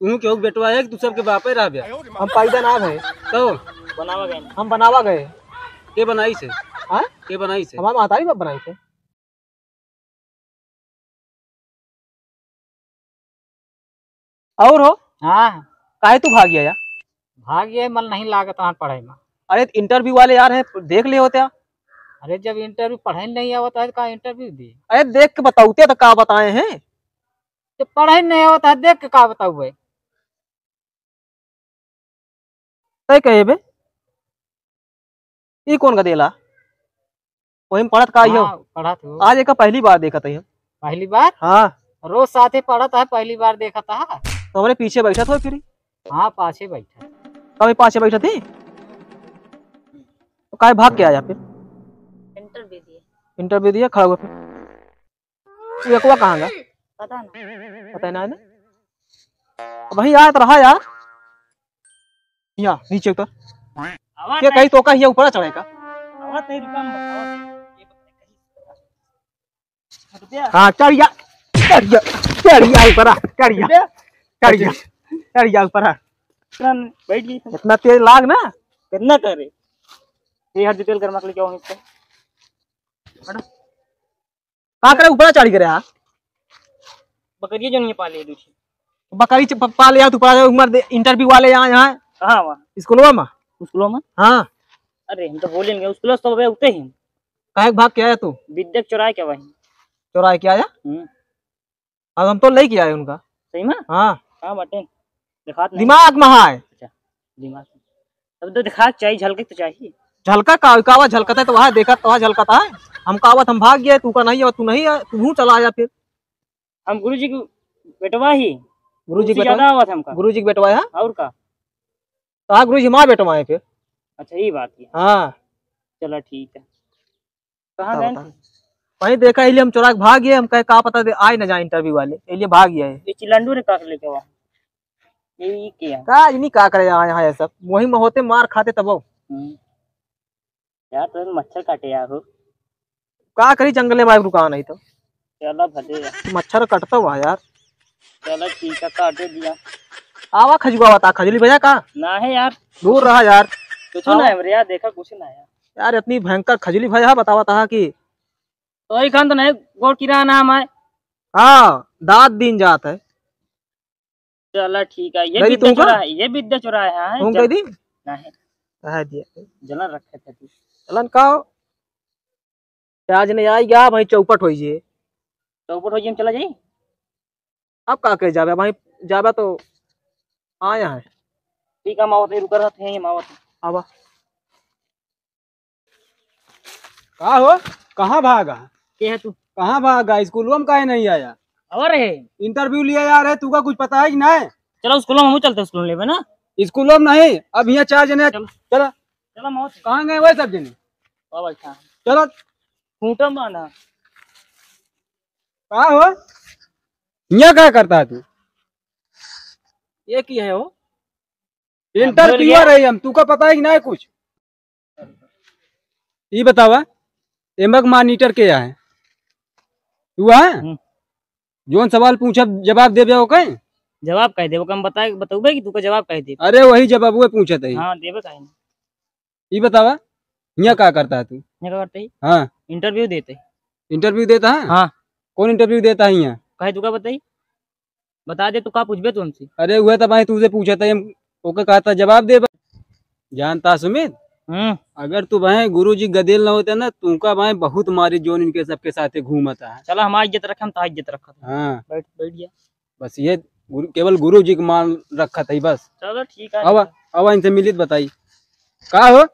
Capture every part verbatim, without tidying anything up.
तू केहू के बेटवा है कि तू सबके बापे रहबे? हम पैदा ना भए। तो? बनावा गए। हम बनावा गए। के बनाइस है? हाँ? के बनाइस है? हमार महतारी बाप बनाइस है। और हो? हाँ। काहे तू भाग गया यार? भाग गया, मन नहीं लागत हमार पढ़ाई में। अरे, तो interview वाले यार हैं, देख ले होते यार। अरे, जब interview पढ़ाई नहीं आवत है, तो का interview दी? अरे, देख के बताउते तो का बताए हैं? जब पढ़ाई नहीं आवत है, देख के का बताऊ भाई? तय कहे बे, ई कौन का देला? वही में पढ़त का आइयो? हाँ, पढ़त हो। आज एका पहली बार देखत है। पहली बार? हाँ। रोज साथे पढ़त है, पहली बार देखत है। तो हमरे पीछे बैठत हो फिर? हाँ, पाछे बैठत। कभी पाछे बैठत ही? तो काहे भाग के आया फिर? Interview दिए। Interview दिए, खड़ा हुआ फिर। तू एकवा कहाँ गा? पता ना। पता ना है ना? अब वहीं आया तो रहा यार। यहाँ नीचे उतर। आवाज के नहीं। कहीं तो का यहाँ ऊपर चढ़े का? आवाज नहीं, रुका, हम बताओ। हाँ, चढ़ जा, चढ़ जा, चढ़ जा ऊपर आ, चढ़ जा, चढ़ जा, चढ़ जा ऊपर आ। इतना बैठ गई। इतना तेज लाग ना। कितना करे? ये हर detail कर मत लेके आओ इसको। हटो। का करे ऊपर चढ़ के रहा? बकरिया जो नहीं पाले दूसरी। बकरी च-, प-, पाले आ, तू पढ़ा उमर दे, interview वाले यहाँ, यहाँ। कहाँ वहाँ? स्कूलवा में। स्कूलवा में? हाँ। अरे, हम तो बोलेंगे, स्कूल से तो अबे उठे ही। काहे के भाग के आया तू? विद्या चुराए के वही। चुराए के आया? हम्म। अब हम तो लेके आए उनका। सही में? हाँ। हाँ, बाटे। दिखात नहीं। दिमाग में है। अच्छा, दिमाग में। अब तो दिखा के चाहिए, झलके तो चाहिए। झलका का, कावा झलकत है तो वहाँ देखत, तो वहाँ झलकत है। हम कावत हम भाग गए, तू का नहीं है, तू नहीं है, तू हूँ चला आया फिर। हम गुरु जी के बेटवा ही। गुरु जी तुमसे बेटवा? ज्यादा आवत हमका। गुरु जी के बेटवा है? और का? तो हाँ, गुरु जी हमारे बेटवा है फिर। अच्छा, ये बात है। हाँ। चला ठीक है। कहाँ बता, गए? बता। वहीं देखा, इसलिए हम चुरा के भाग गए, हम कहे का पता दे, आए ना जाए interview वाले, इसलिए भाग गए। ये चिलंडू ने काट लेके हुआ। ये, ये क्या? का, इन्हीं का करे यहाँ, यहाँ ये सब, वहीं में होते मार खाते तब। हम्म। यार, तो मच्छर काटे यार हो। का करी, जंगले में रुका नहीं तो। चला भले यार। मच्छर कटता हुआ यार। चला ठीक है, काटे दिया। आवा खजुआ बता, खजुली भैया का? ना है यार। दूर रहा यार। कुछ ना है मेरे यार, देखा कुछ ना है। यार, इतनी भयंकर खजुली भैया बतावा था कि तो ही खान तो नहीं, गोड़ किरा नाम है। हाँ, दांत दिन जात है। चला ठीक है, ये नहीं, विद्या तुमका? चुरा है, ये विद्या चुरा है, हाँ, तुम जल-, कह दी? नहीं। कह दिया। जलन रखे थे तू। जलन का हो? आज नहीं आई गया भाई, चौपट होई जे। चौपट होई जे, हम चला जाई। अब का कहे जाबे भाई, जाबे तो आया है। ठीक है, हम आवत है, रुका रहते हैं, हम आवत है। आवा। का हो, कहाँ भागा? के है तू? कहाँ भागा? स्कूलवा में काहे नहीं आया? और है। Interview लिया यार है, तू का कुछ पता है कि नहीं? चलो स्कूलवा में हम चलते, स्कूल में लेबे ना। स्कूलवा में नहीं, अब यहाँ चार जने। चलो। चला। चलो मौत। कहाँ गए वही सब जने? वाह भाई, हाँ। चलो। खूंटा में बांधा। का हो? यहाँ का करता है तू? ये की है हो? Interviewer है हम, तू का पता है कि नहीं कुछ? ई बतावा, एमक monitor के है? तू है? हम्म। जौन सवाल पूछब, जवाब देबे ओके? जवाब काहे देबे? हम बताए, बतौबे कि तू का जवाब काहे देबे? अरे वही जवाब वो पूछत है। हाँ, देबे काहे नहीं? ई बतावा, हियाँ का करता है तू? हियाँ का करता है? हाँ। Interview देते। Interview देता है? हाँ। कौन interview देता है हियाँ? काहे तू का बताई? बता दे, तू का पूछबे तू हमसे? अरे, उहे तो भाई तुझसे पूछा था, हम ओके कहा था जवाब दे। जानता सुमित, हम्म। अगर तू भाई गुरु जी गदेल न होते ना, तुमका भाई बहुत मारी जोन इनके सबके साथे घूमता है। चला, हमारी इज्जत रखे, हम तो इज्जत रखत है। हाँ। बैठ, बैठ जा। बस ये गुरु, केवल गुरु जी के मान रखत है बस। चलो ठीक है। अब, अब इनसे मिलित बताई। का हो?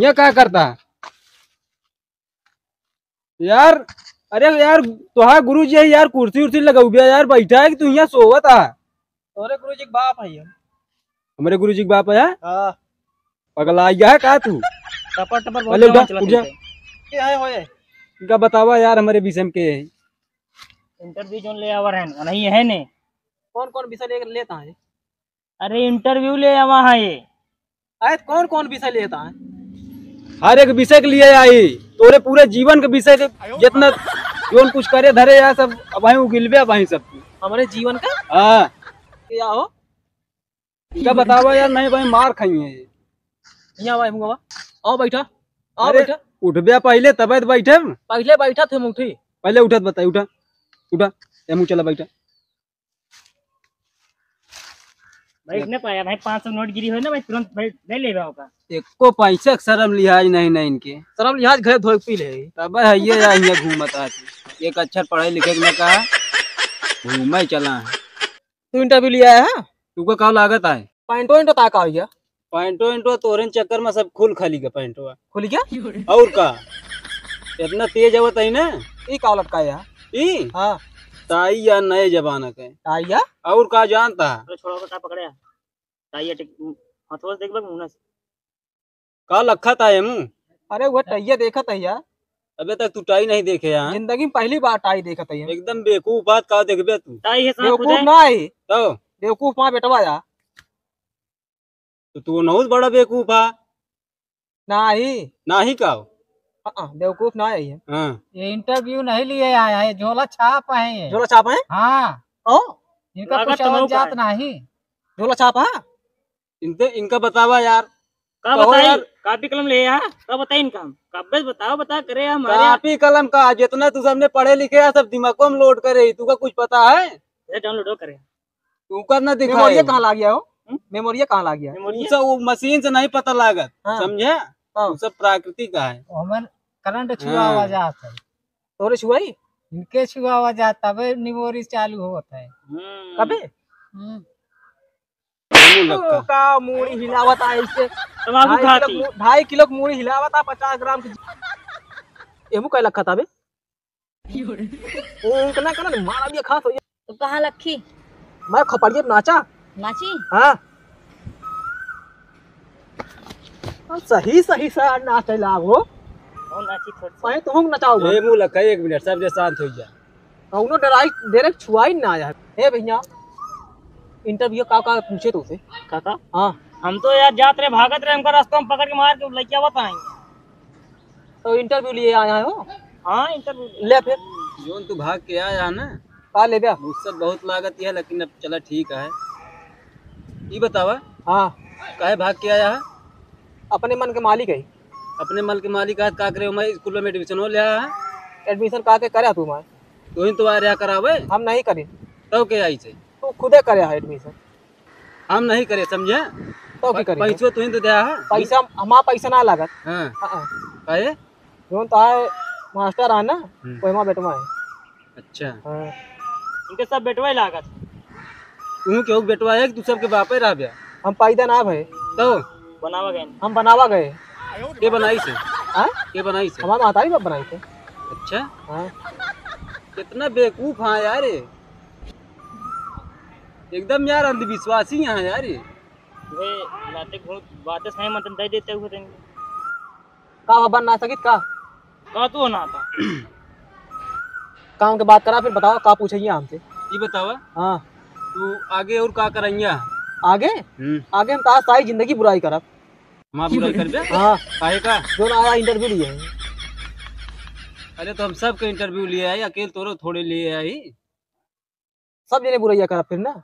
ये का करता है? यार, अरे यार, तोहार गुरु जी है यार, कुर्सी उर्सी लगौबे यार, बैठा है कि तू यहाँ सोवत आ? तोरे गुरु जी के बाप है हम। हमरे गुरु जी के बाप है? हाँ। पगला गया है का तू? टपर टपर बहुत पहले उठा, जवान चला उठ जा। ठीक है। के है होए? इनका बतावा यार, हमारे विषय में के है? Interview जोन ले आवा रहन, नहीं है ने। कौन कौन विषय ले, लेता है? अरे interview ले आवा है ये। अरे कौन कौन विषय लेता है? हर एक विषय के लिए आई, तोरे पूरे जीवन के विषय के जितना जोन कुछ करे धरे यार सब, अब वहीं उगिलबे, अब वहीं सब। हमारे जीवन का? हाँ। क्या हो? इनका बतावा यार, नहीं भाई, मार खाई है ये। यहाँ भाई, मुंगवा, आओ बैठा, आओ अरे, बैठा। उठबे पहिले, तबे तो बैठे। पहिले बैठा थे, हम उठी। पहिले उठत बताई, उठा, उठा, ये मुँह चला बैठा। बैठ नहीं पाया भाई, पाँच सौ नोट गिरी हो ना भाई, तुरंत भाई ले लेगा होगा। एको पैसा के शर्म लिहाज नहीं ना इनके। शर्म लिहाज घरे धोए पी ले। तब है ये या हियाँ घूमत आती। एक अक्षर पढ़े लिखे के ना कहा, घूमे चला है। तू इंटरव्यू लिया है? तुमको का लागत है? पैंटो इंटो ता का हो गया? पैंटो इंटो तोरे चक्कर में सब खुल खाली का पैंटो। खुल गया? और का? इतना तेज आवत है ना? ई का लटका है? ई? हाँ। ताई या नए जमाना के। ताई या? और का जानता है? अरे छोड़ो, का पकड़े है? ताई या टिक-, हथवा से देख बे, मुंह से। का लखत है मुंह? अरे वो टाइया देखत है यार। अबे तक तू टाई नहीं देखे यार। जिंदगी में पहली बार टाई देखत है। एकदम बेवकूफ बात का देखबे तू। टाई है साथ हो बेवकूफ जाए। ना है। तो? बेवकूफ वहाँ बेटवा यार। तो तू नहुस बड़ा बेवकूफ है। नाही। नाही का हो? हाँ, बेवकूफ ना है ये। हाँ। ये इंटरव्यू नहीं लिए आया है, झोला छाप है ये। झोला छाप है? हाँ। ओ? इनका लागत कुछ तो और मौका जात है। नहीं। झोला छाप है? इनसे, इनका बतावा यार। का कहो बताई? यार। कापी कलम ले आ, का बताई इनका हम? कागज बताओ, बता करे हमारे। कापी कलम का, जितना तू सबने पढ़े लिखे है, सब दिमागों में लोड करे, तू का कुछ पता है? ये डाउनलोड करे। तू का ना दिखाए। मेमोरिया कहाँ लाग गया हो? हम्म? मेमोरिया कहाँ लाग गया? मेमोरिया? उ सब, वो मशीन से नहीं पता लागत, हाँ। समझे? हाँ। उ सब प्राकृतिक है। हमार करंट छुआ हाँ। आवाज आता है। तोरे छुआई? इनके छुआ आवाज आता, तबे मेमोरी चालू होता है। हम्म। कबे? हम्म। मुंह लक्का। ओ, का मूड़ी हिलावत आ ऐसे? तमाकू ढाई किलो खाती। मू-, ढाई किलो के मूड़ी हिलावत आ, पचास ग्राम के। एमू का लखत आबे? ओ, उनका ना कहना, मारा दिया खास हो गया। तो कहाँ लखी? मैं खपड़िया पे नाचा। नाची? हाँ। सही, सही से नाचे लागो। ओ, नाची थोड़ी सी। मैं तुम नचाओ। ए, मुंह लक्का, एक मिनट, सब जे शांत हो जा। कौनो डराई, डायरेक्ट छुआई ना आया है। ए भैया, इंटरव्यू का, का पूछे तो से? काका? हाँ। हम तो यार जात रहे, भागत रहे, हमका रास्ता में पकड़ के मार के लइके आवत आए। तो इंटरव्यू लिए आया है हो? हाँ, इंटरव्यू लिए। ले फिर। जोन तू भाग के आया है ना? का लेबे? गुस्सा बहुत लागत है, लेकिन अब चला ठीक है। ई बतावा। हाँ। काहे भाग के आया है? अपने मन के मालिक है। अपने मन के मालिक है, का करे, मैं स्कूल में एडमिशन हो लिया है। एडमिशन का के करे तू मैं? तू ही तो आ रहा करावे। हम नहीं करी। तो के आई से? तू खुदे करे है एडमिशन। हम नहीं करे, समझे? तो की करी? पैसो तू ही तो दिया है। पैसा, हमारा पैसा ना लागत। हाँ। हाँ। काहे? जोन तो है मास्टर है ना, हम्म। कोई माँ बेटवा है। अच्छा। हाँ। इनके सब बेटवा ही लागत। तू केहू बेटवा है कि तू सबके बापे रहबे? हम पैदा ना भए। तो? बनावा गए। हम बनावा गए। के बनाई से? हाँ? के बनाई से? हमार महतारी बाप बनाई थे। अच्छा। हाँ। कितना बेवकूफ हाँ यार ये। एकदम यार अंधविश्वासी यहाँ यार ये। वे लाते घूम बातें सही मतलब दे देते हुए रहेंगे। का बन ना सकित का? का तू ना था? काम के बात करा, फिर बतावा का पूछे हमसे। ई बतावा। हाँ। तू आगे और का करैया? आगे? हम्म। आगे हम तार सारी जिंदगी बुराई करब। हमार बुराई करबे? हाँ। काहे का? जोन आया इंटरव्यू लिए है। अरे तो हम सबके इंटरव्यू लिए आई, अकेल तोरो थोड़े लिए आई। सब जने बुरैया करब फिर ना।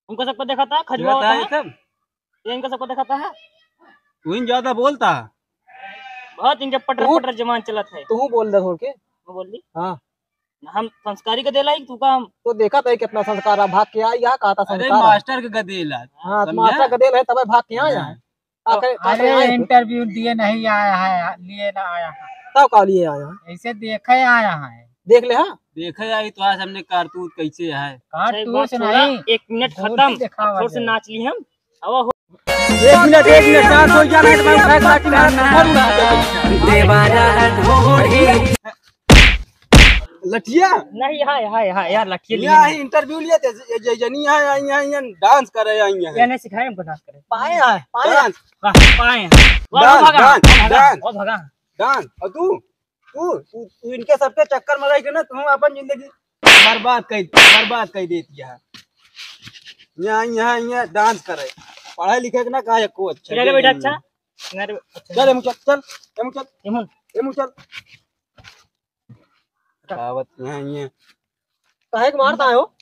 उनका सबको देखा था, खजुआ देखा था होता ये है। सब? ये इनका सबको देखा था है। तू ही ज्यादा बोलता। बहुत इनके पटर तू पटर जमान चलत है। तू बोल दे छोड़ के। वो बोल दी। हाँ। हम संस्कारी के देला ही, तू का हम तो देखा था कितना संस्कार है, भाग के आ, यहाँ कहा था अरे संस्कार है। मास्टर के गदेला। हाँ, समझा? मास्टर गदेल है, तबे भाग के आया है। हाँ। का करे, का करे अरे आए तू? इंटरव्यू दिए नहीं आया है, लिए ना आया है। तब का लिए आया है? ऐसे देखे आया है। देख ले, हाँ? देखे आई तो आज हमने कारतूत कैसे है। कारतूत अच्छा, एक बात सुना, नहीं। एक मिनट गोली खत्म। दिखावा अब थोड़ा से जाए। नाच ली हम। अब हो। एक मिनट, एक मिनट, शांत हो जा, नहीं तो मैं उठा के लाठी मार, मार उड़ा देगा। देवारा ढोढ़ी। लठिया? नहीं, हाय, हाय, हाय, यार, लठिया लिए यहाँ नहीं। ही इंटरव्यू लिए थे, ये, ये जनी यहाँ, यहाँ, यहाँ, यहाँ डांस करे, यहाँ, यहाँ। ये नहीं सिखाए हमको डांस करे। पाए हैं, पाए हैं। डांस। वाह, पाए हैं। वाह, डांस, वो भगा, डांस, वो भगा, डांस। वो भगा। डांस। और तू, तू, तू, तू इनके सबके चक्कर में रह के ना, तू अपन जिंदगी बर्बाद कर, बर्बाद कर देती है। यहाँ, यहाँ, यहाँ डांस करे। पढ़ाई लिखे के ना कहा एको अच्छा क्या ये बैठा नहीं अच्छा? है। मेरे अच्छा। चल, एमू चल, चल, एमू चल, एमन। एमू चल। आवत यहाँ, यहाँ। काहे के मारता है हो?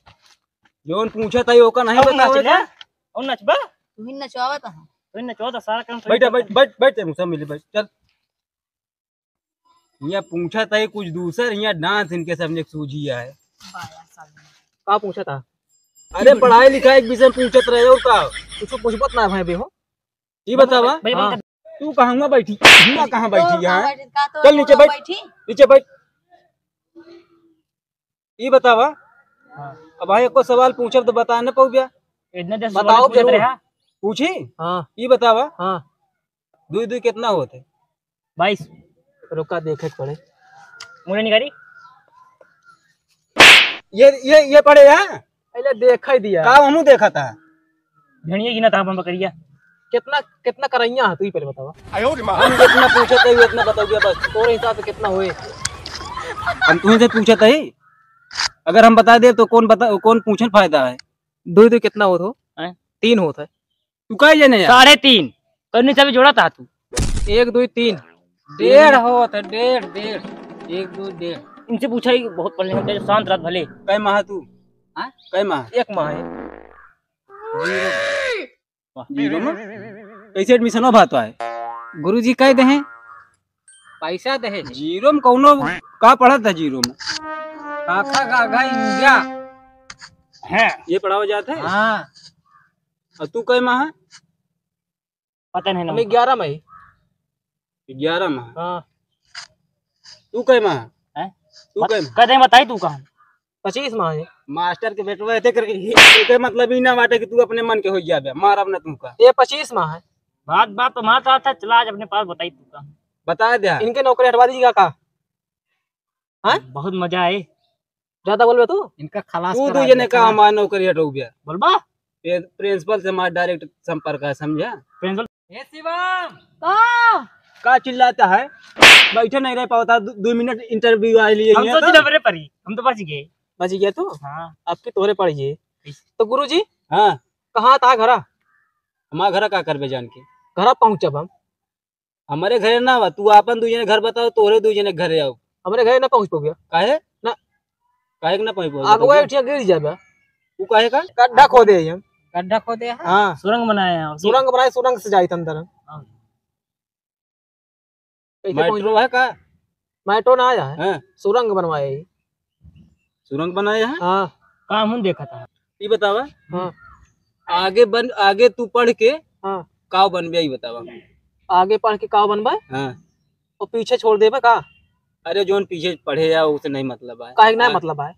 जौन पूछत है, ओका नहीं और बता नाच ले। और नचबा? तू ही नचवावत है। तू ही नचवावत है, सारा काम तू ही बैठ, करत बैठ, है। बैठ, बैठ, तू सब मिली, बैठ, चल। यहाँ पूछत है कुछ दूसर, यहाँ dance इनके सबने सूझी है। का पूछत है? अरे, पढ़ाई लिखाई के विषय में पूछत रहे और का? कुछ पूछबत ना भाई बे हो। ई बतावा। भाई, हाँ। तू कहाँ हुआ बैठी? हुआ कहाँ तो बैठी कहाँ यहाँ? बैठी? का तो चल नीचे बैठ। बैठी? नीचे बैठ। ई बतावा। हाँ। अब भाई एको सवाल पूछब तो बता न पाउब्या। इतना जस बताओ सवाल पूछत जरूर। रहा। पूछी? हाँ। ई बतावा। हाँ। दुई दुई कितना होत है? बाईस। रुका देखे के पड़े। मुड़े निकारी। ये, ये, ये पड़े है? पहले देखा ही दिया। का हमू देखा था? भेड़िया गिना था अपन बकरिया। कितना, कितना करैया है, तू ही पहले बतावा। हम जितना पूछत है, उतना बताओ बस। तोरे हिसाब से कितना होए? हम तुहीं से पूछत है। अगर हम बता दे तो कौन बता, कौन पूछन फायदा है? दो, दो कितना होत हो? हैं? तीन होत है। तू कह जाने यार? साढ़े तीन। करनी से भी जोड़ा था तू। एक, दो, तीन। डेढ़ होत है, डेढ़, डेढ़। एक, दो, डेढ़। इनसे पूछा ही बहुत पढ़ने होते हैं, शांत रात भले। कै माह तू? हाँ? कै माह? एक माह है। जीरो। वाह, जीरो में? कैसे एडमिशन हो भात है? गुरुजी कह दे हैं। पैसा दे हैं। जीरो में कौनो का पढ़त है जीरो में? काका, काका, इंडिया। हैं। ये पढ़ावा जात है? हाँ। और तू कै माह है? पता नहीं ना। हम ग्यारह में ही। ग्यारह माह। हाँ। तू कै माह? हैं? तू बत-, कै माह? कह दे, बताई तू कहाँ? पच्चीस माह है। मास्टर के बेटवा ऐसे करके ही, एके मतलब ई ना बाटे कि तू अपने मन के हो जाबे, मारब ना तुमका। ये पच्चीस माह है। बात, बात तो मारता था, चला आज अपने पास बताई तू कहाँ। बता दे। इनके नौकरी हटवा दीजिएगा का? हाँ? बहुत मजा आए। ज्यादा बोलबे तू? इनका खलास तू करा दू जने दे, का खलास। हमार नौकरी हटौबिया। बोलबा? ये प्रिंसिपल से हमार डायरेक्ट संपर्क है, समझा? प्रिंसिपल। ए शिवम! का? का चिल्लाता है? बैठे नहीं रह पावता, दू, दू मिनट इंटरव्यू आ लिए हम यहाँ तो का। जिला बरे परी, हम तो बच गए। बच गया तू? हाँ। आपके तोहरे पड़ गए। कैसे? तो गुरुजी? हाँ। कहाँ था घरा? हमार घरा का करबे जान के? घरा पहुँचब हम। हमरे घरे ना बा, तू आपन दुइ जने घर बताओ, तोहरे दुइ जने घरे आओ। हमरे घरे ना पहुँच पउबे। काहे? ना। काहे के ना पहुँच पउबे? आगवा एठिया गिर जाबे। उ काहे का? गड्ढा खोदे ही हम। गड्ढा खोदे है? हाँ। सुरंग बनाए हैं। सुरंग बनाए, सुरंग से जाइत अंदर हम। हाँ। कैसे पहुँच मेट्रो है का? मेट्रो ना आया है। हाँ। सुरंग बनवाए ही। सुरंग बनाए हैं? हाँ। काम हम देखा था। ई बतावा। हाँ। आगे बन, आगे तू पढ़ के हाँ। काव बनबे, ई बतावा। आगे पढ़ के काव बनबे? हाँ। और पीछे छोड़ देबे का? अरे, जौन पीछे पढ़े या, उसे नहीं मतलब है। काहे के ना हाँ। मतलब है?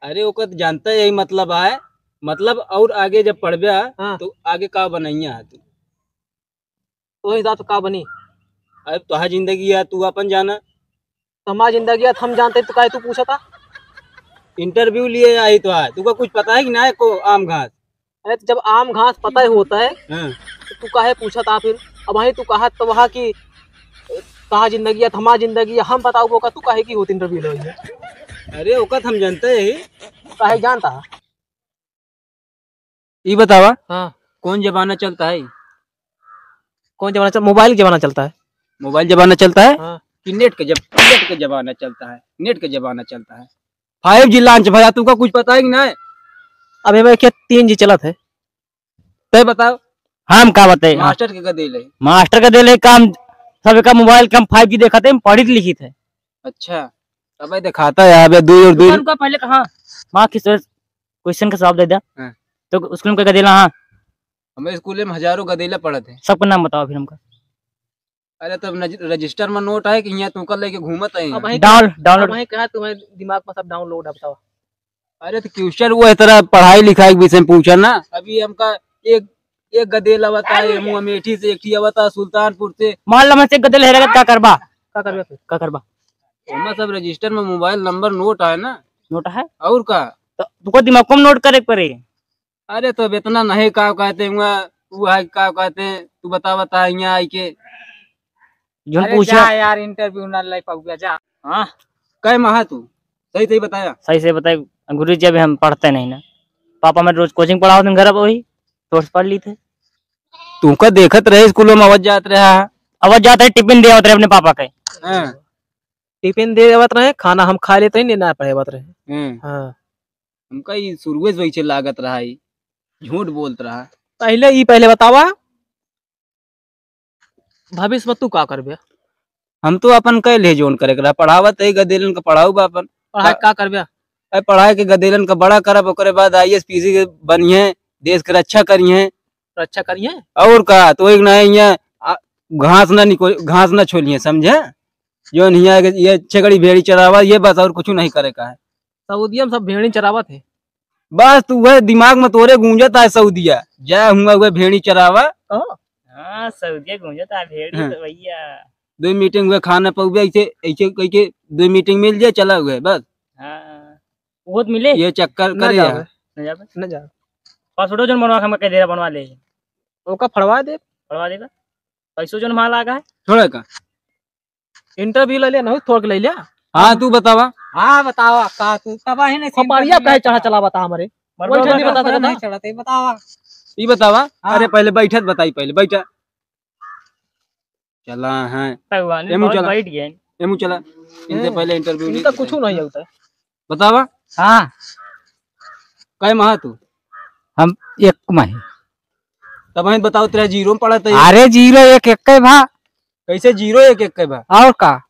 अरे, ओकर जानता यही मतलब है। मतलब, और आगे जब पढ़बे, हाँ। तो आगे काव बनइया है तू? तो हिसाब से का बनी? अरे, तोहार जिंदगी है, तू अपन जाना। तो हमार जिंदगी है, हम जानते, तो काहे तू पूछा था? इंटरव्यू लिए आई तो है, तुका कुछ पता है कि ना है को आम घास? अरे, तो जब आम घास पता ही होता है, हाँ। तो तू काहे पूछा था फिर? अब वहीं तू कहा तो वहाँ की, कहा जिंदगी है, हमार जिंदगी है, हम बताओ वो का, तू काहे की होत इंटरव्यू ले? अरे, ओका तो हम जानते ही। काहे जानता है? ई बतावा, हाँ। कौन जमाना चलता है? कौन जमाना चल-, मोबाइल जमाना चलता है। मोबाइल जमाना चलता है? हाँ। कि नेट के जब, नेट के जमाना चलता है? नेट के जमाना चलता है। फाइव जी लॉन्च भया, तुमका कुछ पता है कि नहीं? अबे मैं क्या तीन जी चलत है। तय बताओ। हम का बताए? मास्टर के का देले? मास्टर का देले काम, सब का मोबाइल के हम फाइव जी देखत है, हम पढ़ित लिखित है। अच्छा, अबे दिखाता है, अबे दो और दो। रुका, रुका, पहले कहाँ? माँ किस क्वेश्चन का जवाब दे दे। हाँ। तो स्कूल में कह देला, हाँ। हमें स्कूल में हजारों गदेला पढ़त है। सबका नाम बताओ फिर हमका। अरे, तब नज-, रजिस्टर में नोट है कि यहाँ तुमका लेके घूमत है यहाँ? अब वहीं डाउन-, कहा, डाउनलोड। अब वहीं कहा तुम्हारे दिमाग में सब डाउनलोड है, बताओ। अरे, तो क्वेश्चन वो है, तरह पढ़ाई लिखाई के विषय में पूछा ना। अभी हमका एक, एक गदेला बताए, अरे! मुँह अमेठी से, एक ठी आवता सुल्तानपुर से। मान लो, हमसे एक गदेला हेरा, का करबा? का करबा फिर? का करबा? ओमा सब रजिस्टर में मोबाइल नंबर नोट है ना। नोट है? और का? तो तुमको दिमाग को नोट करे के पड़े। अरे, तो अब इतना नहीं, का कहते हुआ, वो है, का कहते, तू बता, बता, यहाँ आई के। जोन अरे पूछा। जा यार, इंटरव्यू ना ले पाऊंगा, जा। हाँ। कै माह तू? सही, सही बताया। सही से बताए, गुरु जी, अभी हम पढ़ते नहीं ना। पापा मेरे रोज कोचिंग पढ़ाओ दिन घर, अब वही सोर्स पढ़ ली थे। तुमका देखत रहे स्कूलों में, आवत जात रहा है। आवत जात रहे, टिफिन दे आवत रहे अपने पापा के। हाँ। टिफिन दे आवत रहे, खाना हम खा लेते ही, नहीं ना पढ़े आवत रहे। हम्म। हाँ। हमका ई शुरुए से वैसे लागत रहा, ई झूठ बोलत रहा। पहले ई पहले बतावा, भविष्य में तू का करबे? हम तो अपन कह ले जौन करे के रहा, पढ़ावत है गदेलन का पढ़ाऊ बा अपन। पढ़ाई का करबे? अरे पढ़ाई के गदेलन का बड़ा करब, ओकरे बाद आई ए एस पी सी के बनिहे, देश के रक्षा करिहे। रक्षा करिहे? और का, तो एक ना है, यहाँ, आ, घास ना निको-, घास ना छोलिए, समझे? जौन हियाँ के ये छगड़ी भेड़ी चरावा, ये बस, और कुछ नहीं करे का है। सऊदिया में सब भेड़ी चरावत है। बस तू वह दिमाग में तोरे गूंजत है सऊदिया, जा हुआ वह भेड़ी चरावा। कहो। हाँ, सऊदिया गूंजत है भेड़ी हाँ। तो भैया। दो मीटिंग हुए खाना पउबे, ऐसे, ऐसे कह के दो मीटिंग मिल जाए, चला हुए बस। हाँ, वो तो मिले। ये चक्कर ना करे जावे। है। ना जावे। ना जावे। पासपोर्टो जौन बनवा के हम कह दे रहा, बनवा ले। ओका फड़वा दे। फड़वा देगा। पैसो जौन माल आ गया है। थोड़ा का। इंटरव्यू ले लिया, नहीं थोड़ के ले लिया। हाँ, तू बतावा। हाँ, बतावा, का तू तबाही नहीं खोपड़िया कहे चढ़ा चला बता हमरे। मर्द वही ठंडी बता, बता, नहीं बता। चढ़ा, ते बतावा। ई बतावा। हाँ। अरे, पहले बैठत बताई, पहले बैठा। चला है। भगवान, एमू बहुत चला। बैठ गए। एमू चला। इनसे हम्म। पहले इंटरव्यू इनका कुछ नहीं होता है। बतावा। हाँ। कै माह तू? हम एक माह। तब हमें बताओ, तेरा जीरो में पड़ा था। अरे, जीरो एक एक के भा। कैसे जीरो एक एक के भा? और का?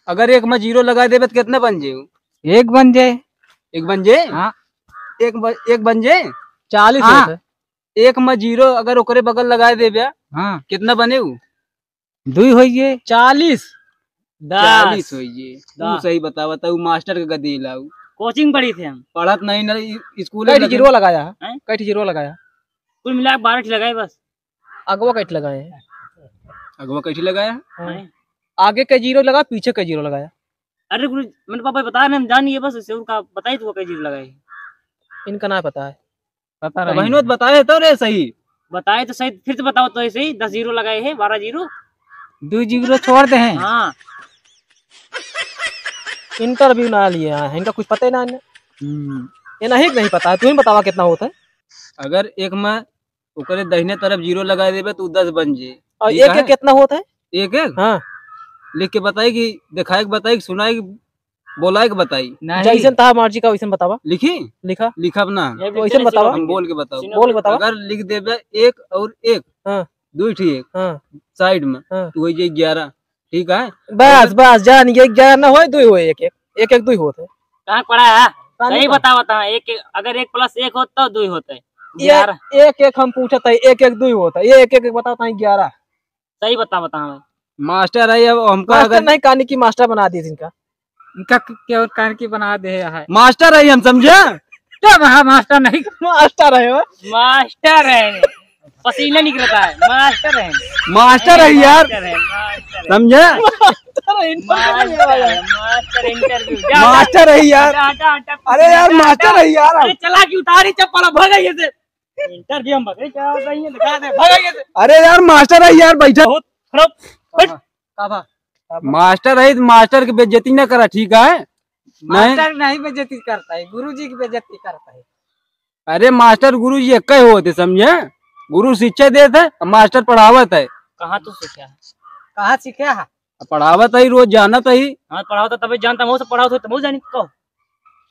अगर एक में जीरो लगा देबे तो कितना बन जाए? एक बन जाए। एक बन जाए? हाँ। एक ब-, एक बन जाए? चालीस हाँ। होत है। एक में जीरो अगर ओकरे बगल लगा देबे, हाँ। कितना बने उ? दुई होइए। चालीस। दस। चालीस होइए। तू दस। सही बतावा, तू मास्टर के गदी लाऊ। कोचिंग पढ़ी थे हम। पढ़त नहीं ना, इ-, स्कूल कै में ठी लगे। जीरो लगाया है? हैं? कै ठी जीरो लगाया? कुल मिला के बारह ठी लगाए बस। अगवा कै ठी लगाए हैं? अगवा कै ठी लगाया? हाँ। हैं? आगे का जीरो लगा, पीछे का जीरो लगाया। अरे गुरु, मैंने पापा बताया ना, हम जानिए बस, इसे उनका बताई तू कै जीरो लगाए हैं। इनका ना पता है। पता तो नहीं। बहनों तो बताए तो रे सही। बताए तो सही, फिर से बताओ तो ऐसे ही, दस जीरो लगाए हैं, बारह जीरो। दो जीरो छोड़ दे हैं। हाँ। इंटरव्यू ना लिए हैं, इनका कुछ पता ही ना है। हम्म। ये नहीं, नहीं पता है, तू ही बतावा कितना होता है। अगर एक में ओकरे दाहिने तरफ जीरो लगा देबे तो दस बन जे। और ठीक एक है? एक कितना होता है? एक एक? हाँ। लिख के बताई कि दिखाए के बताई कि सुनाए कि बोलाए के बताई? नहीं। जैसन तहार मर्जी का वैसन बतावा। लिखी? लिखा। लिखब ना। ये वैसन बतावा। हम बोल के बताओ। सुनो। बोल बतावा। अगर लिख देबे एक और एक, हाँ। दुई ठी एक, हाँ। साइड में, हाँ। तो वही जे ग्यारह। ठीक है? बस, और बस, जान, ये ग्यारह ना होए, दुई होए, एक, एक, एक, एक, दुई होत है। कहाँ पढ़ा है? कहाँ सही नहीं पढ़ा? बताओ, बताओ, एक, एक, अगर एक प्लस एक होत तो दुई होत है। ये ग्यारह। एक, एक हम पूछत है, एक, एक, दुई होत है, ये एक, एक, एक बताओ, तो ग्यारह। सही बताओ, बताओ। मास्टर है, अब हमका मास्टर अगर नहीं, कानी की मास्टर बना दी इनका। इनका क-, क्या और कान की बना दे है? मास्टर है हम, समझे? क्या वहाँ मास्टर नहीं? मास्टर है वो। मास्टर है। पसीना निकलता है। मास्टर है। मास्टर है यार। मास्टर है, मास्टर है। समझे? मास्टर है, इंटरव्यू मास्टर लेने वाला है, है। मास्टर इंटरव्यू। जा, जा। मास्टर है यार। हटा, हटा, हटा, अरे यार, हटा, मास्टर हटा। है यार। अरे चला कि उतारी चप्पल, भाग यहाँ से। इंटरव्यू हम बकरी क्या हो रही है, दिखा दे, भाग यहाँ से। अरे यार, मास्टर है यार, बैठा। बहुत खराब। हट। का बा? का बा? मास्टर है तो मास्टर की बेइज्जती ना करा, ठीक है? नहीं। मास्टर नहीं बेइज्जती करता है, गुरुजी की बेइज्जती करता है। अरे मास्टर गुरुजी एक ही होते, समझे? गुरु शिक्षा देत है, मास्टर पढ़ावत है। कहाँ तू सीखा है? कहाँ सीखा है? पढ़ावत है, रोज जानत है। हाँ, पढ़ावत है, तभी जानता, मैं सब पढ़ावत हो, तब जानी कहो।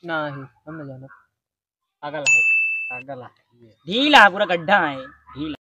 नहीं, हम नहीं जानत। पागल है। पागल है। ढीला है, पूरा गड्ढा है, ढीला।